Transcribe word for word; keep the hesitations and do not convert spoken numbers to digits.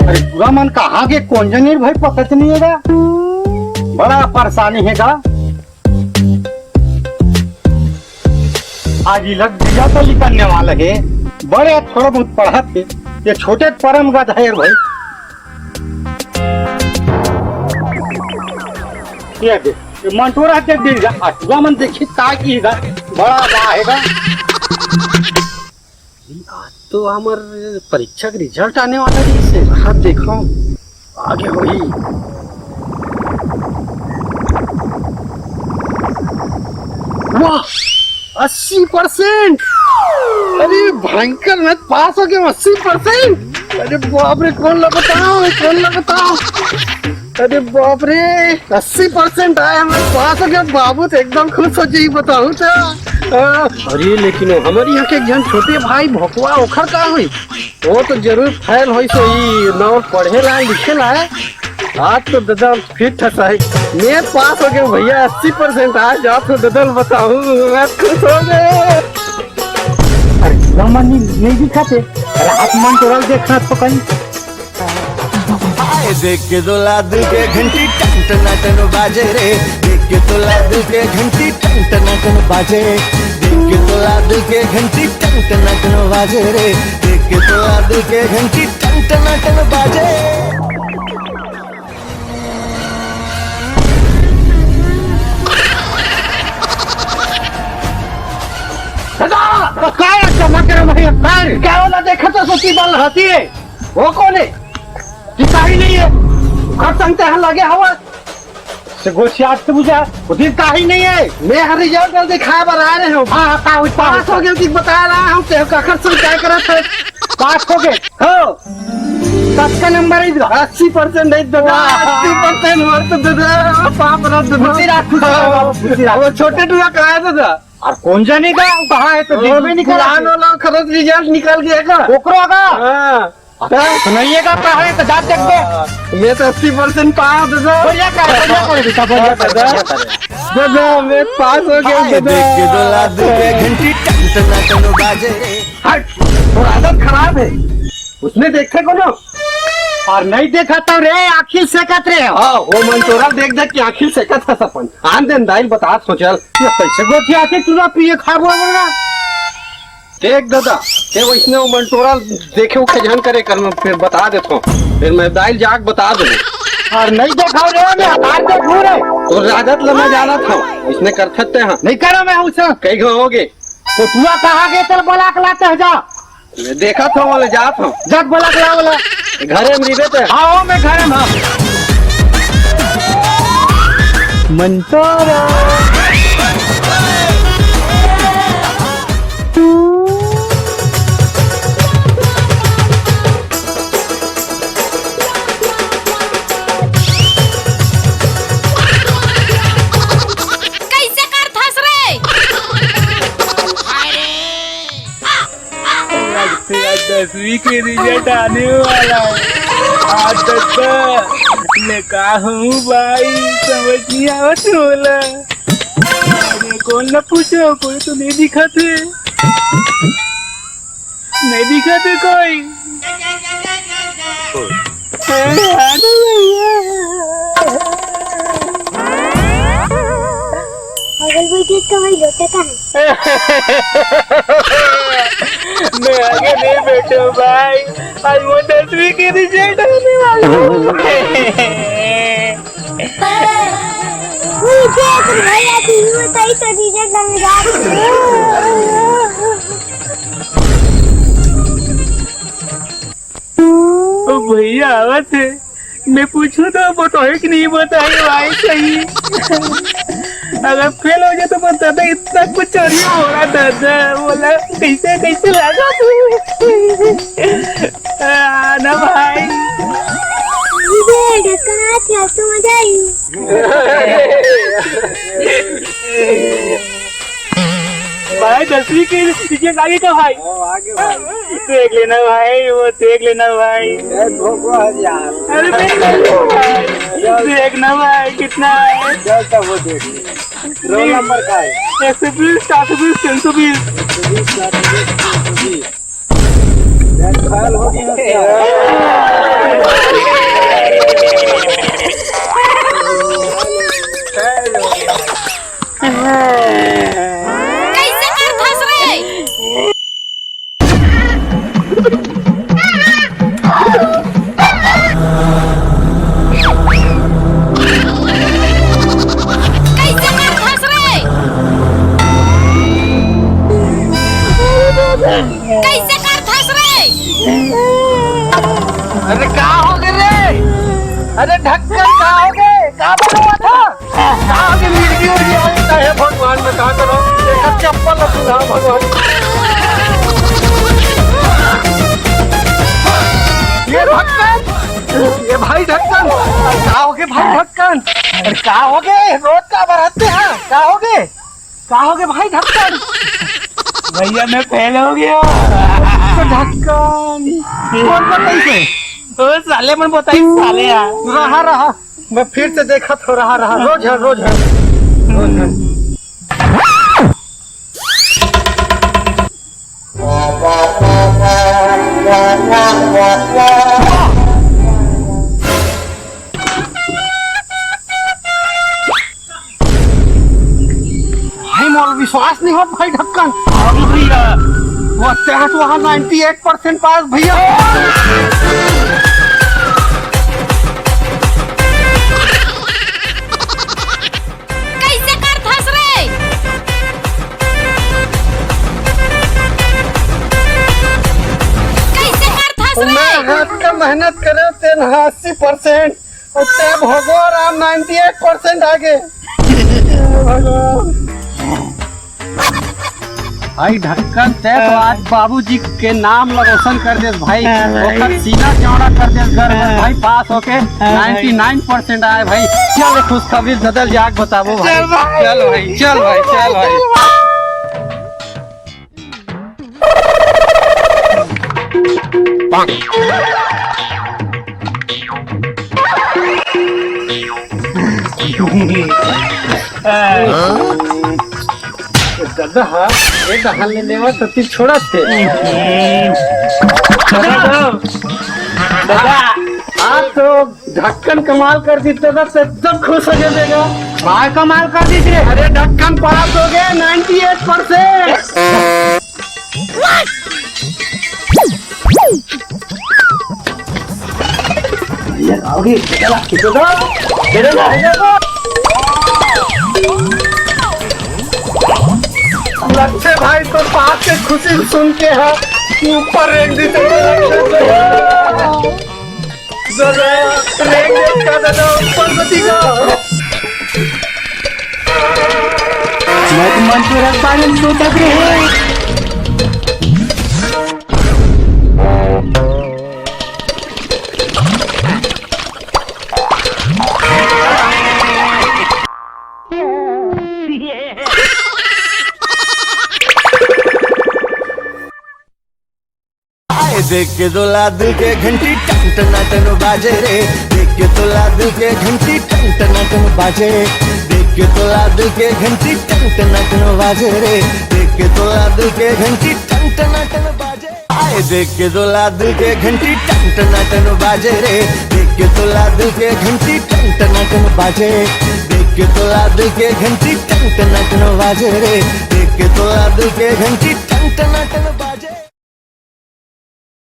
अरे, टूरा मन कहाँ गे, कोन जनी भाई, पता तो नहीं हे गा। बड़ा परेशानी हे गा। आज इलक बीजा तो निकलने वाला हे। बड़े थोड़ा बहुत पढ़त हे। ये छोटे परम गधा हे भाई। ये दे, ये मंटोरा के बीजा, अटुआ मन देखी का की गा, बड़ा बा हे गा। आज तो हमर परीक्षा के result आने वाला हे, इसे हाथ देखो, आगे होही। वाह, अस्सी percent। अरे भयंकर, मैं पास हो गया, अस्सी percent। अरे बाप रे, कोन ला बताओ, कोन ला बताओ। अरे बाप रे, अस्सी percent आए, मैं पास हो गया। बाबू तो एकदम खुश हो जाई, बताऊं तो। अ, अरे लेकिन वो हमर यहाँ के एक झन छोटे भाई भोकवा, ओखर का होई? वो तो जरूर फेल होई सही, ना वो पढ़े ला, लिखे ला। आज तो ददा फिट है साहब, मैं पास हो गया भैया, अस्सी percent। आज आप तो ददा बताऊं, मैं खुश हो गया। अरे, लमन नहीं, नहीं दिखाते। अरे, हाथ मन तो रख देखना तो कहीं। आए देख के दो लाद के घंटी टन टन टन बाजे रे, देख के दो लाद के घंटी टन टन टन बाजे, देख के दो लाद के घंटी टन टन टन बाजे रे, देख के दो लाद के घंटी टन टन टन बाजे। दादा, तो काय चमक रहा है? काय? क्या वाला देखा तो सोची बल रहती है? वो कौन है? दिखाई नहीं है। घर संग ते लगे हवा। से गोसियात से बुझा, वो दिखाई नहीं है। मैं हर result दिखाए बर आ रहे हूँ। हाँ, हाँ, का हुई, का पास हुई? हो गए कि बता रहा हूँ, ते कखर से क्या करत है? पास हो गए? हो। कतका नंबर है इधर? अस्सी percent है दादा। वाह। अस्सी percent मार तो दादा, बाप रे दादा। खुशी रख, खुशी रख, खुशी रख। वो छोटे टुआ कहाँ है दादा? और कौन जाने का, वो कहाँ है तो वो देखबे नहीं करा। पुरान वाला खरत result निकल गया का? ओकरो का? हाँ। तो नहीं है का, कहाँ है तो जा देख दे। मैं तो अस्सी percent पाया दादा। बढ़िया करे, बढ़िया करे बेटा, बढ़िया करे, बढ़िया करे। दादा, मैं पास हो गया दादा। देख के दो लाख रुपए घंटी टन टन टन बाजे। हट, थोड़ा आदत खराब है। उसने देखे को ना। और नहीं देखा तो रे, आँखी सेकत रे। हाँ, वो मंटोरा देख देख के आँखी सेकत है सपन। आन देन दाइल बता सोचल। ये कैसे गोठिया के तू ना पिए खाबो बोला? देख दादा, ये वैसने वो मंटोरा देखे उखे झन करे कर, मैं फिर बता देता हूँ। फिर मैं दाइल जाग बता दूँ। और नहीं देखा रे, मैं हाथ देखू रे। तो आदत ल मैं जानत हूँ, इसने कर सकते हैं। नहीं करो मैं उसे। कई घो हो गए। तो तू कहाँ गए, चल बुला के लाते हैं, जा। मैं देखा था, वाले जात हूँ। जग बोला के लाओ, बोला। घरे में रिबे ते। आओ, मैं घरे में, हाँ। मंटोरा। कैसे करथस रे? आज तेरा दसवीं के result आने वाला है। आज तक मैं का हूँ भाई, समझ नहीं आवत मोला। अरे कौन ना पूछो, कोई तो नहीं दिखा थे। नहीं दिखा थे कोई। अरे, अरे भैया। अगल बगल का भाई लोटा का है। मैं आगे नहीं बैठा भाई, आज वो दसवीं के result आने वाला है। वो क्या कर भाई, आज ये बताइए तो result आने जा रहा है। ओ भैया आवत है, मैं पूछूं तो बताए कि नहीं बताए भाई सही। अगर फेल हो जाए तो बता दे, इतना कुछ चोरी हो रहा दादा, बोला कैसे कैसे लगा तू? आ, ना भाई। ये ढक्कन आ क्या तू मजा आई। भाई, दसवीं के रिजल्ट आगे का भाई? हाँ, आगे भाई। देख लेना भाई, वो देख लेना भाई। ए, धोखा है यार। अरे, देख लेना भाई। देख ना भाई, कितना है? चल, तब वो देख ले। रोल नंबर का है? एक सौ बीस, चार सौ बीस, तीन सौ बीस। एक सौ बीस, चार सौ बीस, तीन सौ बीस। यार, घायल हो गया क्या? कैसे करथस रे? कैसे करथस रे? कैसे करथस रे? अरे का हो गे रे? अरे ढक्कन का हो गे? का बोलत हस? का हो गे? मिर्गी उर्गी हो गे हे भगवान, मैं का करंव? एकर चप्पल ला सुना भगवान। ये ढक्कन, ये भाई ढक्कन, का हो गे भाई ढक्कन? अरे का हो गे? रोज का बरहते हैं, का हो गे? का हो गे भाई ढक्कन? भैया, मैं फेल हो गया। तो ढक्कन बोल तो कैसे? ओ साले, मन बताई साले यार। रहा, रहा, मैं फिर से देखत हंव, रहा, रहा, रोज है, रोज है, रोज है। भाई, मोर विश्वास नहीं होत भाई ढक्कन। अरे भैया, वो तेरा तो वहाँ नाइंटी एट परसेंट पास भैया। कैसे करथस रे? कैसे करथस रे? मैं हाथ का मेहनत करे तेन अस्सी परसेंट, अउ ते भगो राम नाइंटी एट परसेंट आगे। भगवान। भाई ढक्कन, ते तो आज बाबूजी के नाम ला रोशन कर देस भाई। हाँ भाई। ओकर सीना चौड़ा कर देस घर में। हाँ। भाई पास होके हाँ भाई। नाइंटी नाइन परसेंट आए भाई। चल, खुशखबरी दादा जाके बताबो भाई। चल भाई। चल भाई, चल भाई, चल भाई। दादा, हाँ, ये डहान ले लेवा, तो फिर छोड़ा थे। दादा, दादा, आज तो ढक्कन कमाल कर दिस दादा, तो एकदम खुश हो जाएगा। भाई कमाल कर दिस रे। अरे ढक्कन पास हो गए, नाइंटी एट परसेंट। ये आओगे, चला, चला, चला, चला। लच्छे भाई तो पास के खुशी सुन के है कि ऊपर रेंग दी तो दादा, रेंग दे का दादा, ऊपर को दिखा। मैं तो मन तो रख पाने सोचत रहे। आए देख के तोला दिल के घंटी टन टनाटन बाजे रे। देख के तोला दिल के घंटी टन टनाटन बाजे। देख के तोला दिल के घंटी टन टनाटन बाजे रे। देख के तोला दिल के घंटी टन टनाटन बाजे। आए देख के तोला दिल के घंटी टन टनाटन बाजे रे। देख के तोला दिल के घंटी टन टनाटन बाजे। देख के तोला दिल के घंटी टन टनाटन बाजे रे। देख के तोला दिल के घंटी टन टनाटन बाजे।